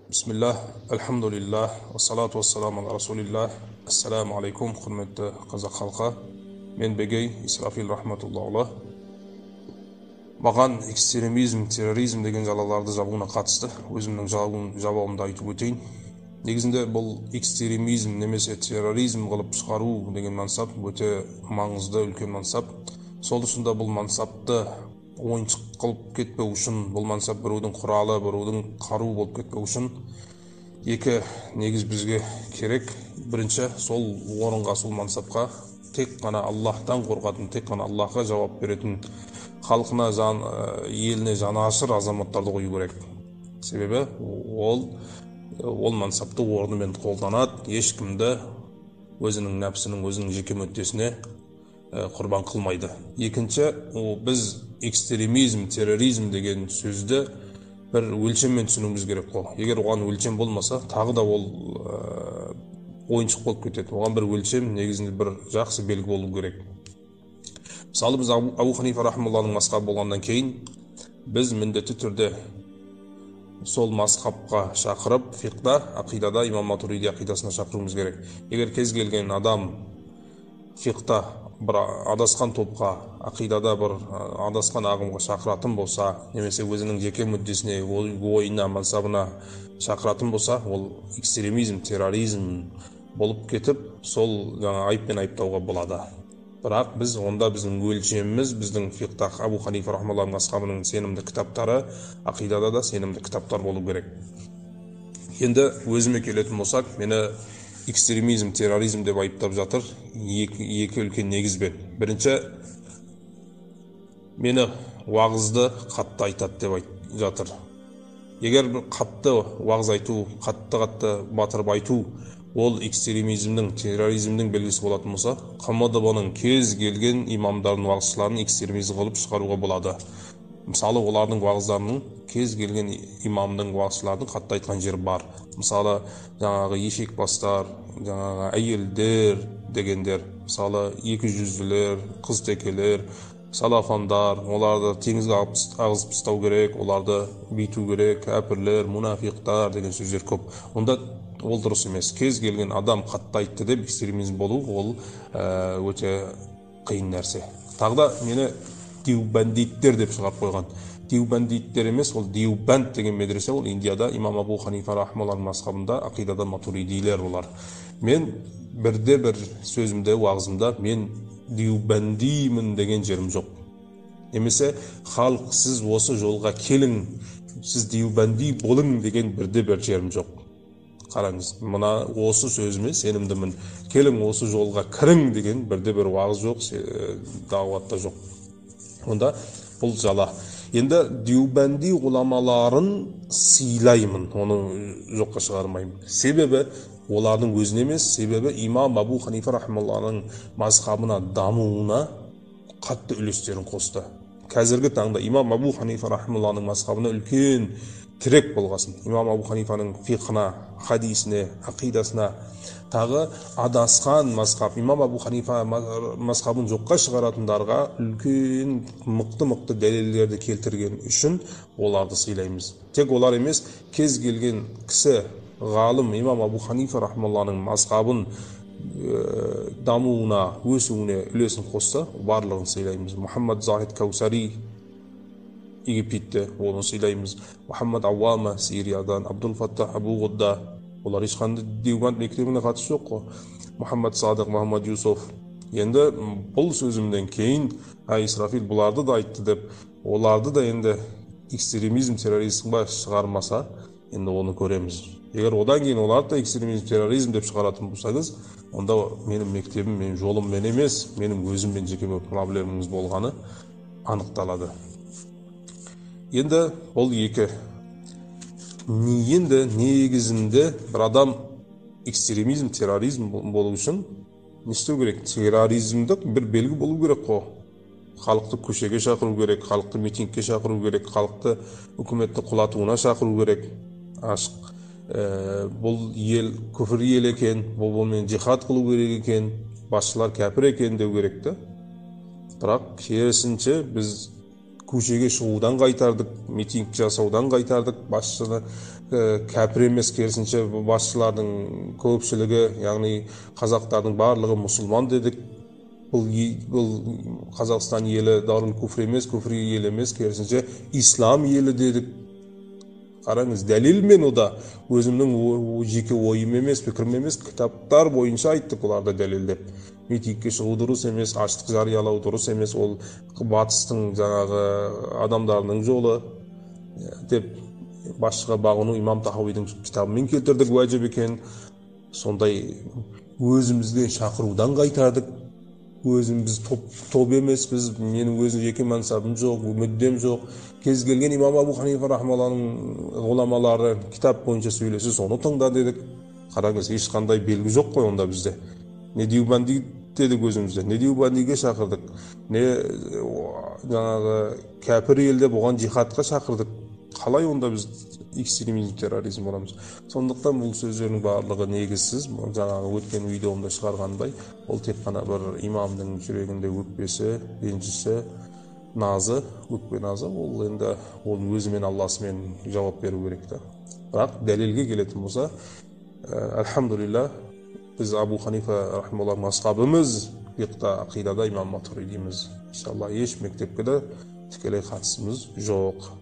Бисмиллах, альхамдулиллах, уассалату уассаламу аля расулиллах. Ассаламу алейкум, құрметті қазақ халқы. Мен Бегей Исрафил рахматуллахи. Маған экстремизм, терроризм деген жалаларды жабуына қатысты өзімнің жауабымды айтып өтейін. Негізінде бұл экстремизм немесе терроризм қылып шығару деген мансап өте маңызды, үлкен мансап. Сол үшін де бұл мансапты ойыншық қылып кетпеу үшін, бұл мансап біреудің құралы, біреудің қаруы болып кетпеу үшін екі негіз бізге керек. Бірінші, сол орынға, сол мансапқа тек қана Аллаһтан қорқатын, тек қана Аллаһқа жауап беретін, халқына, жан, еліне жанашыр азаматтарды қою керек. Себебі ол мансапты орнымен қолданады, ешкімді өзінің нәпсінің, өзінің жеке мүддесіне құрбан қылмайды. Екінші, біз экстремизм, терроризм деген сөзді бір өлшеммен түсінуіміз керек қой. Егер оған өлшем болмаса, тағы да ол ойыншық болып кетеді. Оған бір өлшем, негізінде бір жақсы белгі болу керек. Мысалы, біз Абу Ханифа рахималлахның мазхабы болғаннан кейін біз міндетті түрде сол мазхабқа шақырып, фиқда, ақидада имам Матуриди ақидасына шақыруымыз керек. Егер кез келген адам фиқта бір адасқан топқа, ақидада бір адасқан ағымға шақыратын болса, немесе өзінің жеке мүддесіне, ойына, мансабына шақыратын болса, ол экстремизм, терроризм болып кетіп, сол жаңа айыппен айыптауға болады. Бірақ біз онда біздің өлшеміміз, біздің фиқта Абу Ханифа рахмаллахның асхабының сенімді кітаптары, ақидада да сенімді кітаптар болу керек. Енді өзіме келетін болсақ, мені экстремизм, терроризм деп айыптап жатыр екі үлкен негізбен. Бірінші, мені уағызды қатты айтады деп жатыр. Егер қатты уағыз айту, қатты-қатты батырып айту ол экстремизмнің, терроризмнің белгісі болатын болса, ҚМДБ-ның кез келген имамдарын, уағызшыларын экстремизм қылып шығаруға болады. Мысалы, олардың уағыздарының кез келген имамның, уағызшылардың қатты айтқан жері бар. Мысалы, жаңағы ешекбастар, жаңағы әйелдер дегендер, мысалы, екі жүзділер, қыз текелер, салафандар, оларды теңізге ағызып тастау керек, оларды бүйту керек, кәпірлер, мунафиқтар деген сөздер көп. Онда ол дұрыс емес. Кез келген адам қатты айтты деп экстремизм болу ол өте қиын нәрсе. Тағы да мені диубандиттер деп шығарып қойған. Диубандиттер емес, ол Диубанд деген медресе, ол Индияда имам Абу Ханифа рахмаллахның мазхабында, ақидада матуридилер олар. Мен бірде бір сөзімде, уағызымда мен диубандимін деген жерім жоқ. Немесе халық, сіз осы жолға келің, сіз диубанди болың деген бірде бір жерім жоқ. Қараңыз, мына осы сөзіме сенімдімін. Келің, осы жолға кірің деген бірде бір уағыз жоқ, дағуатта жоқ. Онда бұл жала. Енді диубанди ғұламаларын сыйлаймын, оны жоққа шығармаймын. Себебі олардың өзіне емес, себебі имам Абу Ханифа рахималлахның мазхабына дамуына қатты үлестерін қосты. Қазіргі таңда имам Абу Ханифа рахималлахның мазхабына үлкен тірек болғасын, имам Абу Ханифаның фиқына, хадисіне, ақидасына, тағы адасқан мазхаб, имам Абу Ханифа мазхабын жоққа шығаратындарға үлкен мықты-мықты дәлелдерді келтірген үшін оларды сыйлаймыз. Тек олар емес, кез келген кісі, ғалым имам Абу Ханифа рахмаллахның мазхабын дамуына, өсуіне үлесін қосса, барлығын сыйлаймыз. Мұхаммад Захид Каусари Египетте, оны сыйлаймыз. Мұхаммад Ауама Сириядан, Абдул Фаттах Абу Ғудда, олар ешқандай Диубанд мектебіне қатысы жоқ қой. Мұхаммад Садық, Мұхаммад Юсуф. Енді бұл сөзімден кейін Исрафил бұларды да айтты деп, оларды да енді экстремизм, терроризмға шығармаса, енді оны көреміз. Егер одан кейін оларды да экстремизм, терроризм деп шығаратын болсаңыз, онда менің мектебім, менің жолыммен емес, менің өзіммен жеке проблемаңыз болғаны анықталады. Енді ол екі. Енді негізінде бір адам экстремизм, терроризм болу үшін не істеу керек? Терроризмдік бір белгі болу керек қой. Халықты көшеге шақыру керек, халықты митингке шақыру керек, халықты үкіметті құлатуына шақыру керек. Ашық, бұл ел күфір ел екен, бұл жихад қылу керек екен, басшылар кәпір екен деу керек те. Бірақ керісінше біз Көшеге шығудан қайтардық, митинг жасаудан қайтардық. Басшыны кәпір емес, керісінше басшылардың көпшілігі, яғни қазақтардың барлығы мұсылман дедік. Бұл Қазақстан елі дарул куфр емес, күфр ел емес, керісінше ислам елі дедік. Қараңыз, дәлелмен, о да өзімнің жеке ойым емес, пікірім емес, кітаптар бойынша айттық оларды дәлелдеп. Митингке шығу дұрыс емес, аштық жариялау дұрыс емес, ол батыстың жаңағы адамдарының жолы деп, басшыға бағыну имам Тахауидің кітабымен келтірдік, уәжіп екен. Сондай өзімізден шақырудан қайтардық. Өзіміз топ емеспіз, менің өзім жеке мансабым жоқ, мүддем жоқ. Кез келген имам Абу Ханифа рахмалланың ғұламалары кітап бойынша сөйлесе, соны тыңда дедік. Қараңыз, ешқандай белгі жоқ қой онда бізде. Не диубанди дедік өзімізде, не диубандиге шақырдық, не жаңағы кәпір ел деп оған жихадқа шақырдық. Қалай онда біз экстремизм, терроризм боламыз? Сондықтан бұл сөздердің барлығы негізсіз. Жаңағы өткен видеомда шығарғандай, ол тек қана бір имамның жүрегінде өкпесі, ренжісі, назы, өкпе назы. Ол енді ол өзімен, Алласымен жауап беру керек та. Бірақ дәлелге келетін болса, альхамдулилля, біз Абу Ханифа рахималлахның асхабымыз, фиқта, ақидада имам Матуридиміз. Иншалла, еш мектепке де тікелей қатысымыз жоқ.